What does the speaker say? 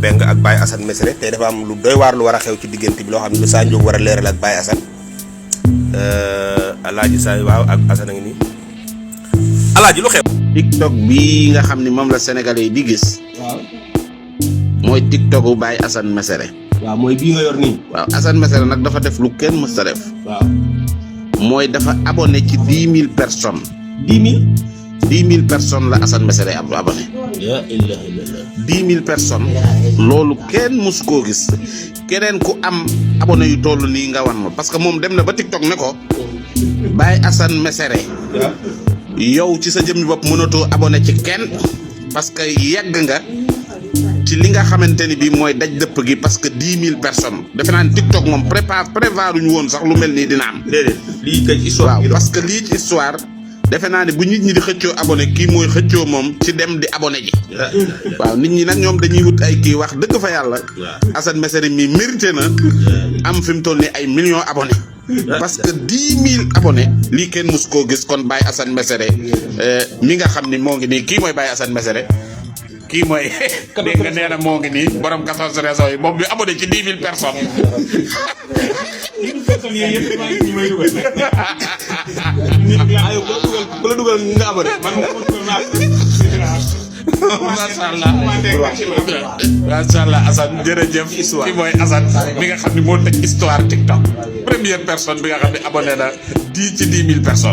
Mbeng ak Baye Assane messere tey dafa am lu doy waar lu war a xew ci diggante bi loo xam ne lu saa njóog war a leeral ak Baye Assane alaaji saa waaw ak Assane a ngi nii alaaji lu xew. TikTok bii nga xam ni moom la sénégalais yi di gis. waaw mooy TikToku Baye Assane messere. waaw mooy bii nga yor nii. waaw Assane messere nag dafa def lu kenn mës a def. waaw mooy dafa abonné ci 10 000 personnes. 10 000. 10 000 personnes la Assane messere ab abonné. la ilaha illallah. 10 000 personnes. loolu kenn mus koo gis. keneen ku am abonné yu toll nii nga wan ma parce que moom dem na ba TikTok ne ko. Baye Assane messere. yow ci sa jëmmi bopp mënatoo abonné ci kenn. parce que yegg nga. ci li nga xamante ni bii mooy daj dëpp gi parce que 10 000 personnes. defe naa ne TikTok moom prévoir ñu woon sax lu mel nii dina am. déedéet lii kay ci histoire. waaw parce que lii ci histoire. defe naa ne bu nit ñi di xëccoo abonné kii mooy xëccoo moom ci dem di abonné ji. waaw nit ñi nag ñoom dañuy wut ay kii wax dëgg fa yàlla. Assane messere mi mérité na. am fi mu toll nii ay millions abonné. parce que 10 000 abonné. lii kenn mus koo gis kon Baye Assane messere mi nga xam ni moo ngi nii kii mooy Baye Assane messere. kii mooy dégg nga nee na moo ngi nii borom 14 raisons yi moom bi abonné ci 10 000 personnes. ku la dugal nga abonné man macha allah macha allah Assane jërëjëf. kii mooy Assane mi nga xam ne moo tëj histoire TikTok première personne bi nga xam ne abonné na 10 000 personnes.